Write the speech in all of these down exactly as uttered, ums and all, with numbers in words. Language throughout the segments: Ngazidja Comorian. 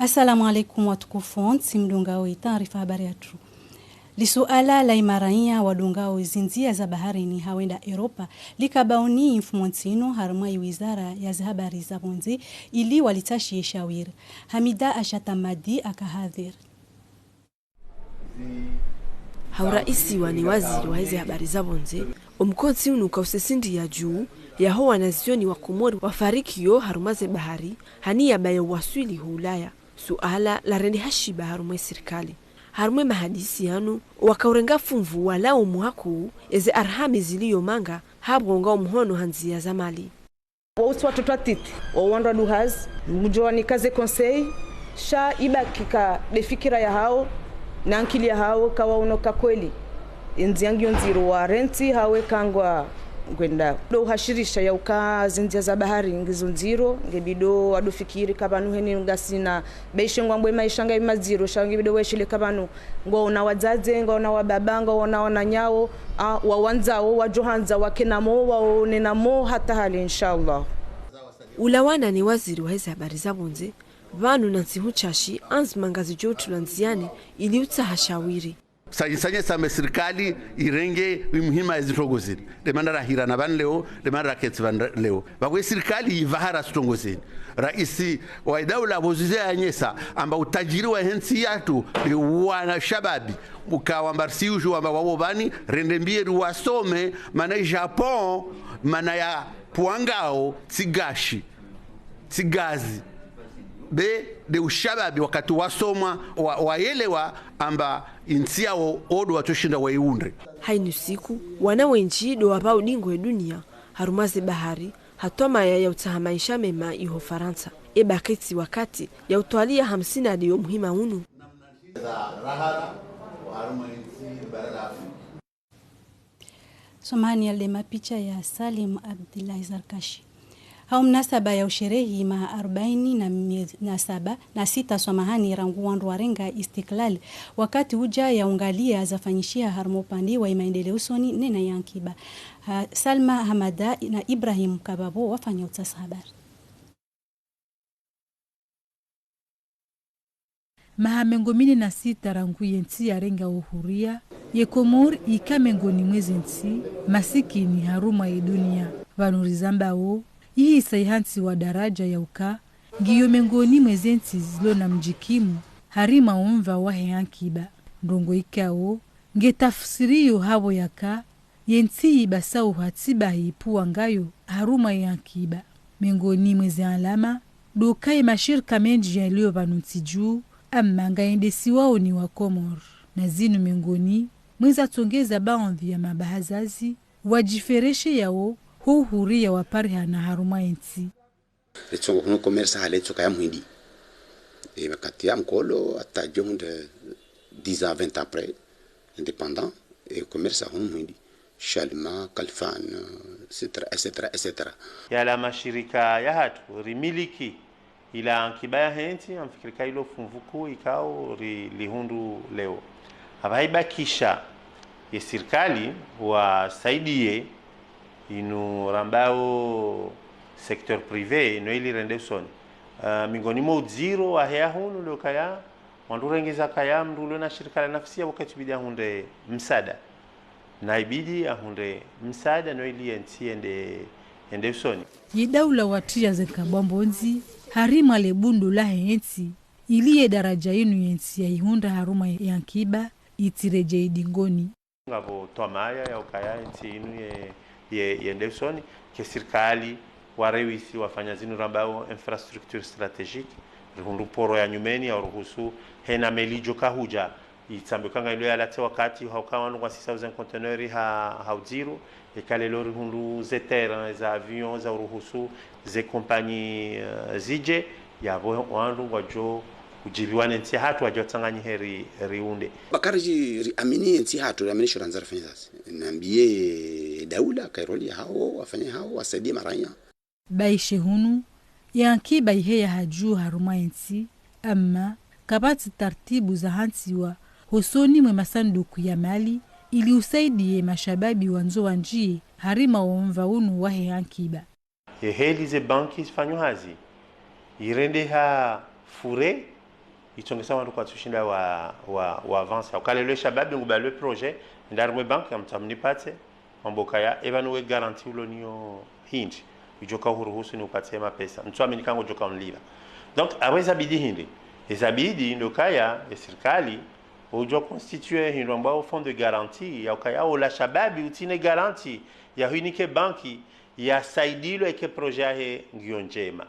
Assalamu alaikum watukufu wontsi mdungao itaarifa habari yatru. Lisuala la imaraiya wadungao zindzia za baharini hawenda Europa lika bauni imfumo ntsinu harumwa iwizara ya zihabari za pvondze ili walitashie shawiri. Hamida Ashatamadi akahadhiri. Ha uraisi wa ne waziri wa heze habari za pvondze, omkontsi unu uka usesindi ya juu yaho wanazioni wa Komori wafarikiyo harumwa ze bahari, ha niya ya uwaswili ho Ulaya. Suala larendeha shiba harumwa esirikali. Harumwa emahadisi yanu, waka urenga funvu wala omwaku eze arhami ziliyo manga ha pvonga omhono ha ndzia za mali. Wausi watoto watiti, wao wandru wa duhazi, mdjo wanika ze conseil, sha ibaki ka de fikira yahao, na ankili yahao, ka waono ka kweli. Endzia ngiyo ndziro wa renti, hawe ka ngwa ngwenda. Do uhashirisha ya uka zindzia za bahari ngizo ndziro, nge bidi wado fikiri ka pvanu heni ngasina, beishe ngwambo emaisha ngayi madziro, sha nge bidi weshile ka pvanu, ngwaona wadzadze, ngwaona wababa, ngwaona wananyawo, a, wawandzao, wadjo handza, wakena mo, waone na mo, hata hali, inshallah. Ulawana ne waziri wa heze habari za pvondze, pvanu na ntsihu ntsashi, anzima ngazidjo utulwa ndziani, ili utsaha shawiri. Sanye, sanye same sirikali irenge imuhima ezi trongo zini. Demanda rahira na pvanu leo, demanda raketsi pvanu leo. Pvakwe sirikali ipvahara trongo zini. Raisi wa idaula pvo zize yanyesa, amba utajiri wa hentsi yatru, ni wana shababi. Uka wamba risi uju wamba wapvo pvani, rende mbie riwasome, mana i Japon, mana ya pvwangao, tsi gashi, tsi gazi. Be, de ushababi wakati wasomwa, wa, wayelewa amba intsi yawo odo watsoshinda waiunde. Hainu siku, wana wendji do wapvao dingo e dunia, harumwa ze bahari, ha twamaya ya utsaha maisha mema iho Farantsa. Eba ketsi wakati ya utwalia ha msinadi yo muhima unu. Samahani, yale mapicha ya Salim Abdullahi Zarkashi. Ha mnasaba ya usherehi maha arubaini na mie-, na saba, na sita, samahani, rangu wandru warenga istiklal, wakati uja ya ungalia zafanyishiha harumwa upande wa imaendeleo usoni nena ya ankiba. Ha, Salma Hamada na Ibrahim Kababo wafanya utasa habari. Maha mengo mine na sita rangu yentsi yarenga uhuria, ye Komori ika mengoni mweze ntsi masikini harumwa ye dunia. Pvanu rizambao, ihisa ihantsiwa daraja ya uka ngiyo mengoni mweze ntsi zilo na mjikimu harumwa omva wahe ankiba. Ndrongo ikao nge tafsiriyo hapvo yaka yentsi ibasauha tsibahi ipvwangayo harumwa ye ankiba. Mengoni mweze alama, do uka ye mashirika mendji yaliyo pvanu ntsi juu, amma ngayendesiwao ni wa Komori. Na zinu mengoni mweza tsongeza baandhwi ya mabahazazi wajifereshe yawo ho uhuria waparihana harumwa yentsi. Letsongo hunu commerce hale tsoka ya muhindi. E wakati ya mkolo, hata djo hundre dix ans, vingt ans après, indépendant, e commerce hunu muhindi. Shalima, Kalfan, et cetera, et cetera, et cetera. Yala mashirika yahatru, rimiliki ila ankiba yahe ntsi, ngamfikiri ka ilo funvu kuu ikao ri-, lihundru leo. Apvaha ibakisha ye sirikali wasaidie inu rambao secteur privé, no ili rende usoni. Ah, mengoni mwa udziro wahe ya hunu leo kaya, wandru rengeza kaya mndru ulo na shirika la nafsi ya wakati bidi ahundre msada. Na ibidi ahundre msada no ili yentsi yende, yende usoni. Ye daula watriya ze nkabwa mbondzi harumwa le bundo lahe yentsi, ili ye daraja inu yentsi yaihundra harumwa ye ankiba itsiredjei idingoni. Ngapvo twamaya ya ukaya yentsi inu ye, ye, yende usoni, ke sirikali, warewisi, wafanya zinu rambao infrastructure stratégique, rihundru poro ya nyumeni ya uruhusu, hena meli djo kahuja, itsambe kanga ilo yalatse wakati, hauka wandru ngwasisao ze conteneur ha, ha udziro, eka leo rihundru ze terrain, za avion, za uruhusu, ze kompanyi, eh, zije, yapvo wandru ngwadjo udjiviwa ne ntsi hatru wadjo tsanganyihe ri, riunde. Bakari ji-, riamini ntsi hatru, riamini sho randza rifanye zazi. Nambiye daula, kairoli hao, wafanye hao, wasaidie maraya. Baishe hunu, ye ankiba iheya hadju harumwa yentsi, amma kapvatsi tartibu zahantsiwa hosoni mwe masanduku ya mali ili usaidiye mashababi wandzo wandjiye harumwa wo mva unu wahe ankiba. Ye heli ze banki zifanyo hazi, irendeha fure, Itsongesa wandru kwatsushinda wa, wa, wa avancer. Uka leo le shababi ngubalwe projet, nda harumwa e banki, ngamtsaha mnipatse, mambo kaya, eba nuwe garantie ulo nayo hindri. Udjoka uhuruhusu niupatse mapesa. Ntsuamini ka ngodjoka unilipva. Donc, apvo ezabidi hindri. Ezabidi ndo kaya, e sirikali, udjo constituer hindru ambao fonds de garantie, ya ukaya ola shababi utsina e garantie, ya huinike banki, yasaidilwe eka e projet yahe ngiyo ndjema.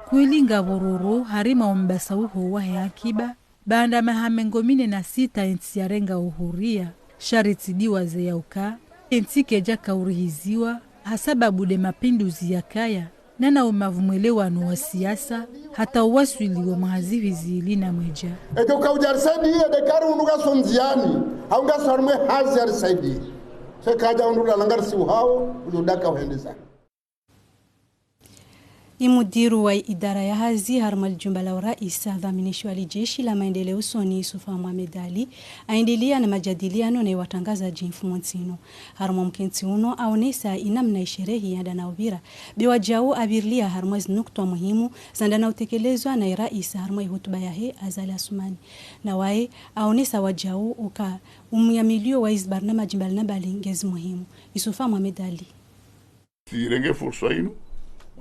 Kweli ngapvo roro harumwa o mbasa uho wahe akiba, baanda maha mengo mine na sita entsi yarenga uhuria, sha ritsidiwaze ya uka entsi kaidjaka urihiziwa, ha sababu nde mapinduzi yakaya, na na umavu mwelewano wa siasa, hata uwaswili wa mwaha zihwi zili na mwedja. Eka uka udja risaidie, nde kari undru ngaso ndziani, hau ngaso harumwa e hazi ya risaidie. Sha kadja undru lala ngarisi uhao, udjo daka uhendeza. Imudiru wa idara ya hazi harumwa lijumba la urais, adhaminishiwa lijeshi la maendeleo usoni, Yusufa Mohamed Ali, aendelea na majadiliano na iwatrangazadji mfumo ntsinu. Harumwa mkentsi unu aonesa inamna isherehi yanda na upvira. Be wadjau apvirilia harumwa zinuktwa muhimu zanda na utekelezwa na irais harumwa ihutuba yahe Azali Assoumani. Na waye aonesa wadjau uka umyamilio wa izibarnamaji mbali na mbali ngezi muhimu. Yusufa Mohamed Ali. Tsirenge fursa inu,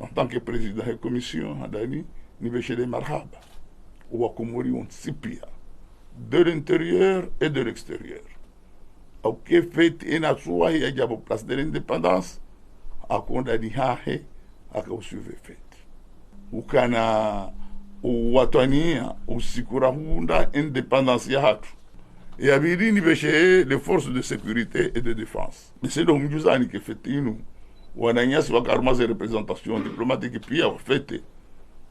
en tant que président de commission, handani nipveshelee marahaba Wakomori wontsi pia, de l'intérieur et de l'extérieur. Hauka e fête inu tsuwahi yadja pvo Place de l'Indépendance, haka undani hahe, haka usuivre e fête. Ukana uwatwaniya usiku rahundra indépendance yahatru. Ya pvili nipveshe les forces de sécurité et de défense. Be tsi ndo humdjuzani eka e fête inu, wananyasi waka harumwa ze représentations diplomatiques pia wafêter.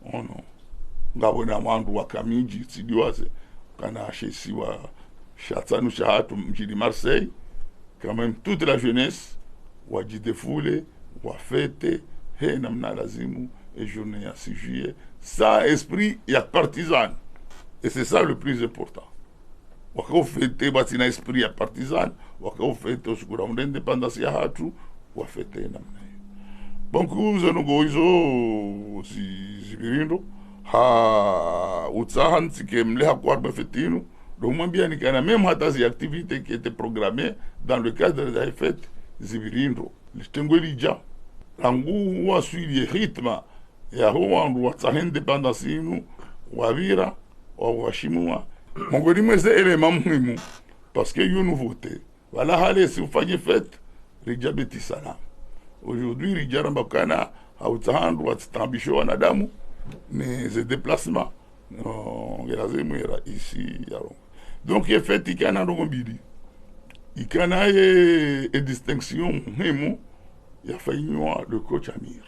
Oh non. Ngapvo na wandru waka midji, tsidiwaze, kana she isiwa sha tsanu shahatru mdjini Marseille, quand même toute la jeunesse, wadjidéfouler, wafêter, he namna lazimu, e journée ya six juillet, sans esprit ya partisan. Et c'est ça le plus important. Waka ufêter pvatsina esprit ya partisan, waka ufêter usiku rahundra indépendance yahatru, wafêter namna iyo. Donc, ze ndrongoo izo zi-, zipviri ndro, ha utsaha ntsike mleha kwa harumwa e fête inu, ndo mwambiani kana même hata zi activités qui étaient programmées dans le cadre de la fête, zipviri ndro. Litengwe lidja, rangu waswili e rythme yaho wandru watsaha indépendance inu, wapvira, wa waheshimiwa. Mongoni mwa ze éléments muhimu, parce que yo nouveauté. Pvala hale si ufanye fête, ridja Beit-Salam. Aujourd'hui, ridja ramba kana, ha utsaha wandru watsitaabishe wanadamu, ne ze déplacements. No, ngelazimu ye raisi yarongoe. Donc, ye fête ikana ndrongoo mbili. Ikana ye, ye distinction muhimu yafanyiwa le coach Amir.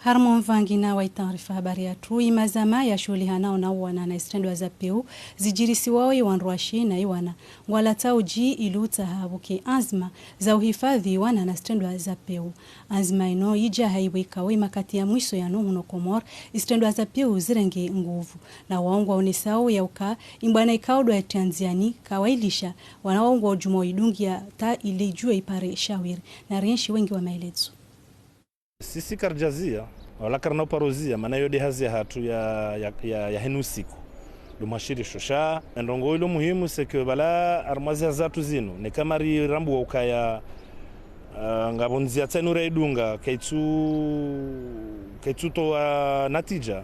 Harumwa omvangina wa itaarifa habari yatru, imazama yashuhulihanao na uwana na izitrendwa za pewu, zidjirisiwao iwandruwashe na iwana, ngwalatsao dji ili utsaha pvuke anzima za uhifadhwi iwana na zitrendwa za pewu. Anzima inu idja ha iwe ikao imakati ya mwiso yanu hunu Komori, izitrendwa za pewu zirenge nguvu. Na wao ngwaonesao ya uka, imbwana ikao ndo yatria ndziani, kawailisha, wana wao ngwadjumwa idungia ta ili idjuwe ipare shawiri. Na rienshi wengi wa maelezo. Sisi karidjazia, wala karina uparozia, mana iyo nde hazi yahatru ya, ya, ya, ya hunu usiku. Ndo mwashirisho sha, ndrongoo ilo muhimu, c'est que pvala harumwa zi hazi zatru zinu, neka mari rambuwa ukaya, ah, ngapvo ndzia tsanu raidunga, kaitsu, kaitsutowa natija,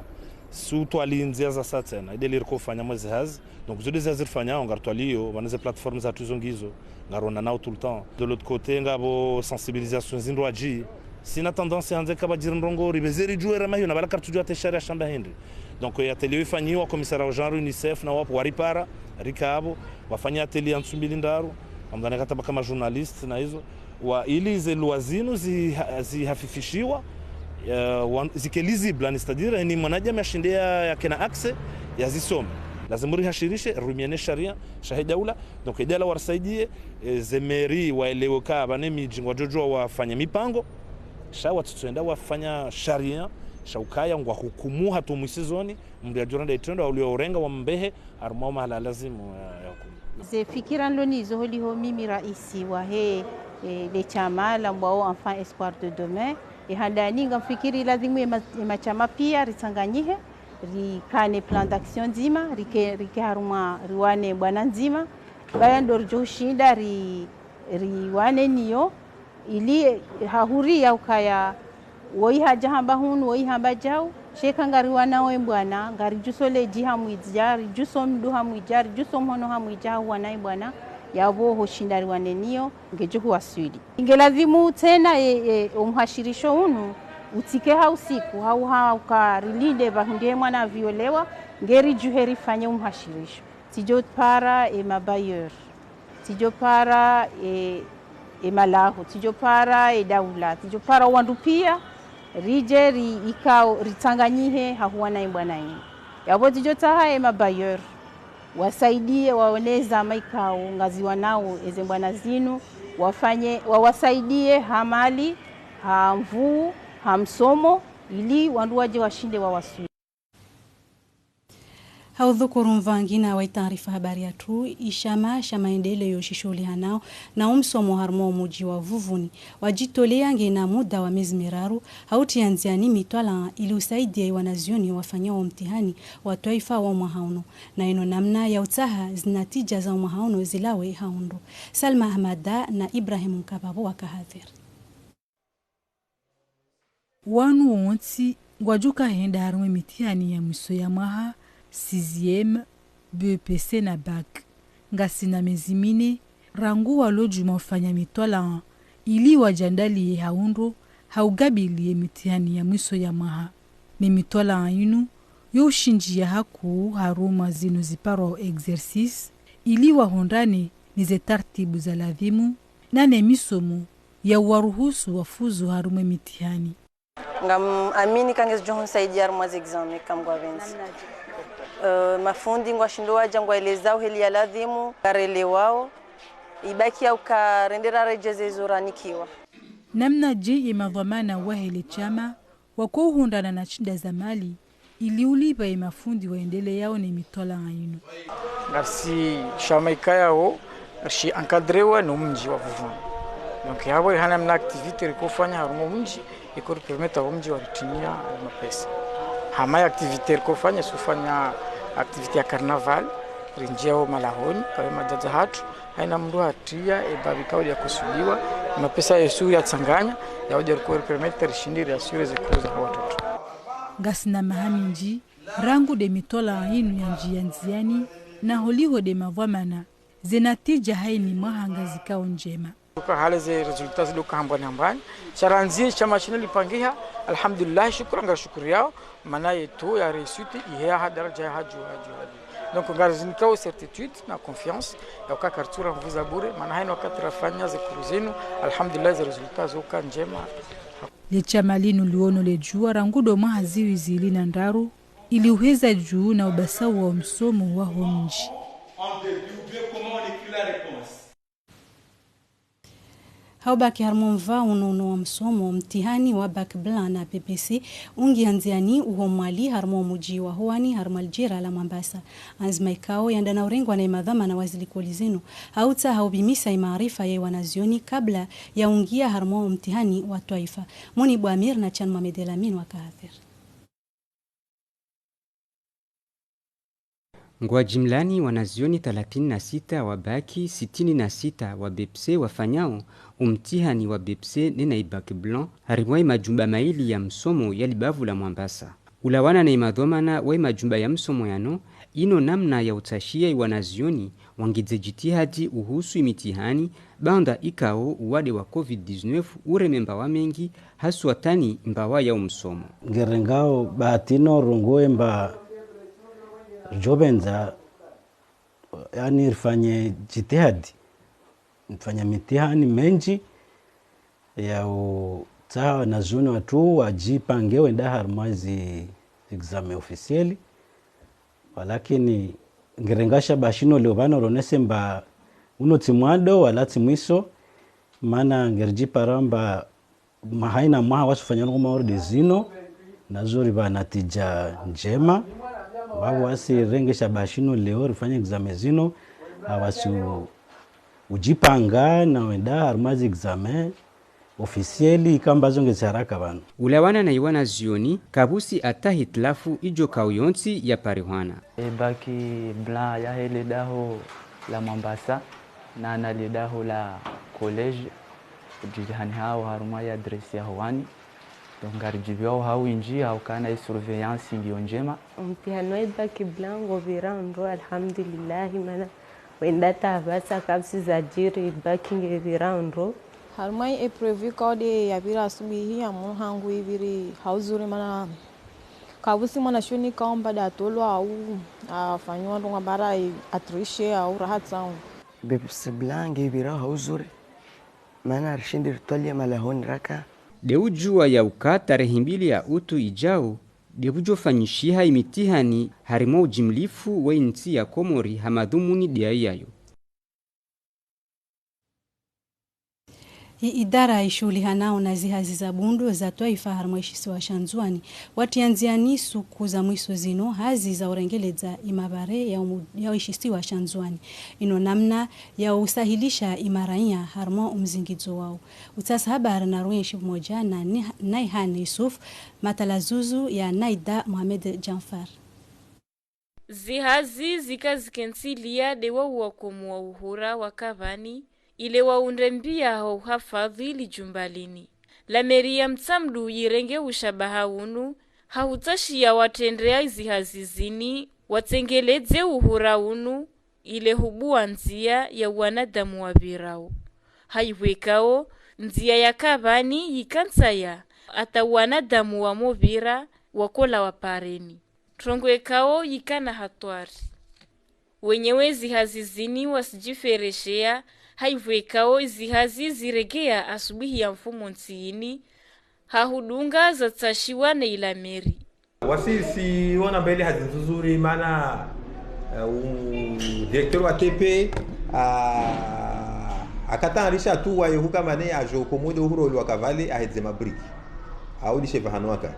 si utwali ndzia za sa tsena, inde liriko ufanya mwa zi hazi, Donc, zo nde zazirifanyao, ngaritwalio, pvanu ze plateformes zatru zo ngizo, ngaronanao tout le temps. De l'autre côté, ngapvo sensibilisation zindrwadji. Sina tendance yandze kapvadjiri ndrongoo, ripveze ridjuwe rema hiyo, na pvala karitsudjuwa hata sharia shamba hindri. Donc, ye atelier ifanyiwa, commissariat au genre, UNICEF, na wapvo, waripara, rika apvo, wafanya atelier ya ntsu mbili ndraru, amdhane kataba kama journaliste, na izo. Wa, ili ze loi zinu ziha-, zihafifishiwa, eh, wa, zike lisible, yani, c'est-à-dire, ni mwanadamu yashinde ya, yakena accès, yazisome. Lazimu rihashirishe, rumie ne sharia, shahe daula. Donc, e daula warisaidie, eh, ze mairie waelewe ka pvane midji ngwadjodjuwa wafanye mipango. Sha watsutsuenda wafanya sharia, sha ukaya ngwahukumu hata mwisizoni, mndru yadjorenda itrendwa, ulio urenga wambehe, harumwa mahala lazimu ya, ya hukumu. Ze fikira nilo nazo holiho mimi raisi wahe, eh, le shama lambwao Enfant Espoir de Demain. Eh, handani ngamfikiri lazimu ye ma-, ye mashama pia ritsanganyihe. Rikane plan d'action ndzima, rike, rike harumwa riwane bwana ndzima, baya ndo ridjo ushinda ri, riwane niyo, ili hahuri ya ukaya, woyi hadja hamba hunu, woyi hamba djau, sha eka ngariwanao ye bwana, ngaridjuso ledji hamwidja, ridjuso mdru hamwidja, ridjuso mhono hamwidja, hahuwana ye bwana, yapvo hoshinda riwane niyo, ngedjo huwaswili. Inge lazimu tsena ye, ye, omhashirisho unu, utsike ha usiku, hau ha uka rilinde pvahundre mwana aviolewa, ngeridjuhe rifanye omhashirisho. Tsidjo para ye mabailleurs, tsidjo para ye, ye malaho, tsidjo para ye daula, tsidjo para wandru pia, ridje ri, ikao, ritsanganyihe, hahuwana ye bwana yinu. Yapvo tsidjo tsaha ye mabailleurs, wasaidie, waoneze maikao, ngaziwanao, eze bwana zinu, wafanye, wawasaidie, ha mali, ha nvuu, ha msomo, ili wandru wadje washinde wawaswili. Ha udhukuru mvangina wa itaarifa habari yatru, ishama sha maendeleo shishuhulihanao na omsomo harumwa omdji wa Vuvuni, wadjitolea ngena muda wa mezi miraru, ha utria ndziani mitwalaa ili usaidia iwanazioni wafanyao omtihani wa twaifa wa omwaha unu. Na inu namna ya utsaha zinatija za omwaha unu zilawe ha undru. Salma Ahmada na Ibrahim Nkapvapvo waka hadhwiri. Wanu wontsi ngwadjo uka hwenda harumwa emitihani ya mwiso ya mwaha, sixième, B E P C na bac. Ngasina mezi mine, rangu walo djuma ufanya mitwalaa, ili wadjandaliye ha undru, ha ugabili emitihani ya mwiso ya mwaha. Ne mitwalaa inu, yo ushindjia hakuu harumwa zinu ziparwao exercice, ili wahundrane ne ze taratibu za ladhimu, na ne misomo ya uwaruhusu wafuzu harumwa emitihani. Ngam amini ka ngezidjo hunisaidia harumwa ze examen ka mgwapvendzi. Namnadje? Eh, mafundi ngwashindo wadja ngwaelezao heli ya ladhimu, karelewao, ibaki ya uka rende raredjeze izo ranikiwa. Namnadje ye madhwamana wahe le shama, wako uhundrana na shinda za mali, ili ulipva ye mafundi waendeleao ne mitwalaa inu. Ngarisi shama ikayao, ngarishi encadrewa no mdji wa Vuvuni. Donc, yapvo rihana mna activité riko ufanya harumwa omdji, iko ripermettre omdji wa ritrinia mapesa. Hama ye activité riko ufanya, si ufanya activité ya carnaval, rinjiao malahoni, kawe madjadja hatru, haina mndru hatria, e babi kauli ya kusudiwa, mapesa yesu ya tsanganya, ya udja riko ripermettre rishindi riassurer ze cours za watoto. Ngasina maha mindji, rangu de mitwalaa inu yandjia ndziani, na holiho de madhwamana, ze natija haini mwaha ngazikao ndjema. Uka hale ze résultats zidoka hambwani hambwani. Sha randzi shama shinu lipangiha, alhamdulillah, shukura ngarishukuriao, mana ye taux ya réussite, iheya ha daraja ya hadju, hadju, hadju. Donc, ngarizinikao certitude na confiance, ya uka karitsura mvuza bure, mana haina wakati rafanya ze cours zinu, alhamdulillah, ze résultats zoka ndjema. Le shama linu liono le djuwa rangu do mwaha ziwi zili na ndraru, ili uheza dju na ubasau wa omsomo waho mdji. Ha ubaki harumwa omva unu unu wa msomo, mtihani wa bac blanc na B E P C ungia ndziani uho Mwali harumwa omdji wa Hoani harumwa ledjira la Mwambasa. Anzima ikao yandana urengwa na imadhwamana wa zilikoli zinu, ha utsaha upvimisa imaarifa ya iwanazioni kabla ya ungia harumwa omtihani wa twaifa. Moni Bwamir na Chan Mohamed El Amin waka hadhwiri. Ngwa jimlani wanazioni thalathini na sita wa bac, sitini na sita wa B E P C wafanyao umtihani wa B E P C nena i bac blanc, harimwa imajumba maili ya msomo ya libavu la Mwambasa. Ulawana na imadhwamana wa imajumba ya msomo yano, ino namna ya utsashia iwanazioni wangidze jitihadi uhusu imitihani, baanda ikao uwade wa covid dix-neuf ureme mbawa mengi, haswatani mbawa ya umsomo. Ngerengao bahati no rongoe mba ridjopvendza, yani rifanye jitihadi, rifanye mitihani mendji ya utsaha wanazioni watru wajipange wenda harimwa zi examen officiel. Walakini, ngirenga shabaha shinu leo pvanu ronese mba unu tsi mwando wala tsi mwiso, mana ngerijipara mba mwaha haina mwaha wasi ufanya nungu maordi zinu, nazo ripva natija ndjema. Wapvo wasi renge shabaha shinu leo rifanye examen zinu, awasi u-, ujipanga na wenda harimwa zi examen, Officiel ikamba zo ngezi haraka pvanu. Ulawana na iwana zioni, kabusi ata hitilafu idjo kauyontsi ya parihwana. E bac blanc yahe le daho la Mombasa, na na le daho la collège, djihani hao harumwa ya adresse ya Howani. Donc ngaridjibiwao ha windji, ha ukana i surveillance ngiyo ndjema. Omtihani wa i bac blanc ngo pvira ndro, alhamdulillahi, mana wenda ta pvasa kabusi zadjiri, i bac nge pvira ndro. Harumwa i épreuve ikao de yapvira asubuhi ya munu hangu ipviri ha uzuri mana kabusi mwana shioni ikao mba de atolwa au afanyiwa ndrongo ambara i atriche au raha tsao. Bac blanc nge pvira ha uzuri, mana rishindi ritwalie malahoni raka. De udjua ya uka tarehi mbili ya utu idjao, de pvudjo fanyishiha imitihani harimwa ujimlifu wa intsi ya Komori ha madhumuni de yayo. I idara ishuhulihanao na zihazi za bundu za twaifa harimwa ishisiwa sha Ndzuani, watia ndziani suku za mwiso zino hazi za urengeledza imabare ya umu-, ya ishisiwa sha Ndzuani. Ino namna ya usahilisha imaraiya harimwa umzingidzo wao. Utsasa habari na ruenshi pvwamoja na ni-, Naihane Yusuf, matalazuzu ya Naida Mohamed Janfar. Zihazi zika zikentsilia de wa uwakomo wa uhura wa Kavani, ile waundre mbia ha uhafadhwi li jumba lini. La meri ya Mtsamdu yirenge ushabaha unu, ha utsashia watrendea zihazi zini, watsengeledze uhura unu, ile hubua ndzia ya wanadamu wapvirao. Haipvwekao, ndzia ya Kavani yika ntsaya, ata wanadamu wa mopvira, wakola wapareni. Trongo ikao yikana hatwari. Wenyewe zihazi zini wasijifereshea, haipvwekao zihazi ziregea asubuhi ya mfumontsi ini, ha hudunga zatsashiwa na ila meri. Wasi siona mbele hazi nzuzuri mana, eh, u directeur wa T P, ah, akatayarisha tu waye huka mane ajo komodo huro ilwa kavale ahedze mabriki. Au lishe pvahanu aka.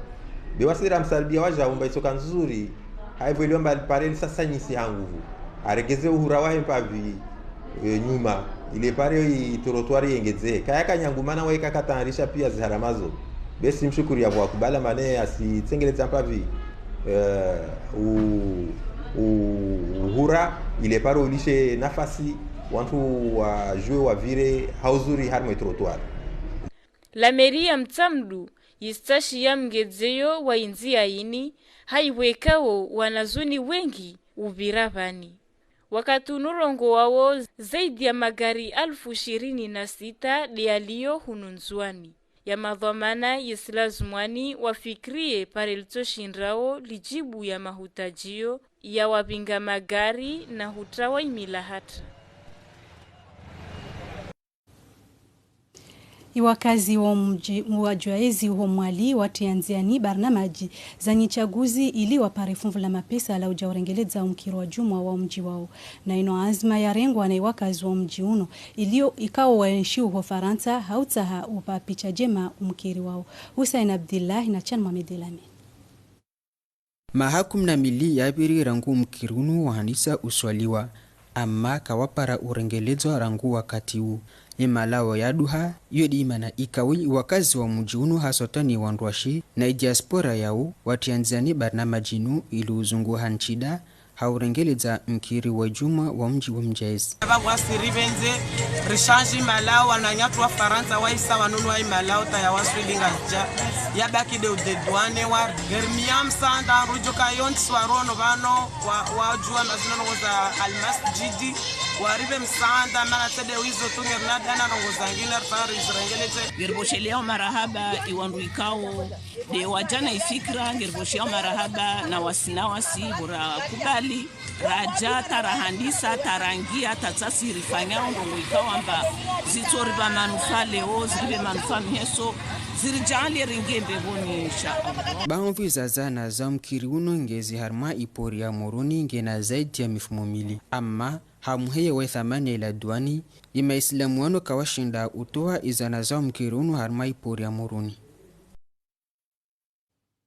Be wasi ramsalidia waja umba isoka nzuzuri, haipvo ilio mba pare lisasanyisi ha nguvu. Aregeze uhura wahe mpapvi, eh, nyuma, ile pare i trottoir yengedze. Kaya kanyangu mana waye kakatayarisha pia ziharamazo. Be simshukuri yapvo akubala mane asitsengeledza mpapvi, eh, u, u, uhura, ile pare ulishe nafasi, wantru wajue wapvire ha uzuri harimwa i trottoir. La meri ya Mtsamdu yisitashia mngedzeyo wa indzia ini, haipvwekao wanazuoni wengi upvira pvani. Wakati unu rongowao zaidi ya magari alfu ishirini na sita de yalio hunu Ndzuani. Ya madhwamana yesilazumwani wafikirie pare litsoshindrao lijibu ya mahutajio ya wapvinga magari na hutrawa imilahatra. Iwakazi wa mji, wa Djwayezi ho Mwali watia ndziani barnamaji za nyitsaguzi ili wapare funvu la mapesa la uja urengeledza umkiri wa jumwa wa mji wao. Na ino anzima yarengwa na iwakazi wa mji uno, ilio ikao waenshio ho Farantsa, ha utsaha upa picha jema umkiri wao. Hussein Abdillah na Chan Mohamed Elami. Maha kumi na mili yapviri rangu mkiri unu wahandisa uswaliwa, amma kawapara urengeledzwa rangu wakati u. Imalao yaduha, iyo di imana ikao wakazi wa mji unu haswatani wandrwashi na idiaspora yao watia ndziani barnamaji inu ili uzunguha ntsida ha urengeledza mkiri wa jumwa wa mji wa Mdjayezi. Baba wasi ripvendze, rishanji imalao, wananyatru wa Farantsa waisa wanunua imalao ta yawaswili Ngazidja. Yabaki de udedwane wa. Ngerimia msaanda, rujo kayontsi warono pvano, wa, wajua mazina ndrongo za almasjidi, waripve msaanda, mana tsi de wizo tu ngerinadana ndrongo zangina rifari zirengeledze. Ngeripvoshelea marahaba iwandru ikao de waja na ifikira, ngeripvoshelea marahaba na wasi na wasi, pvo rakubali, raja, ta rahandisa, ta rangia, ta tsasi rifanyao ndrongo ikao amba zitsoripva manufaa leo, ziripve manufaa miheso, zirijaanlie ringie mbepvoni, insha Allah. Baadhwi za zana za mkiri uno ngezi harimwa ipori ya Moroni ngena zaidi ya mifumo mili. Amma, ha muheye wa ithamani ya ila duani, imaisilamu wano kawashinda utoa izana za mkiri unu harimwa ipori ya Moroni.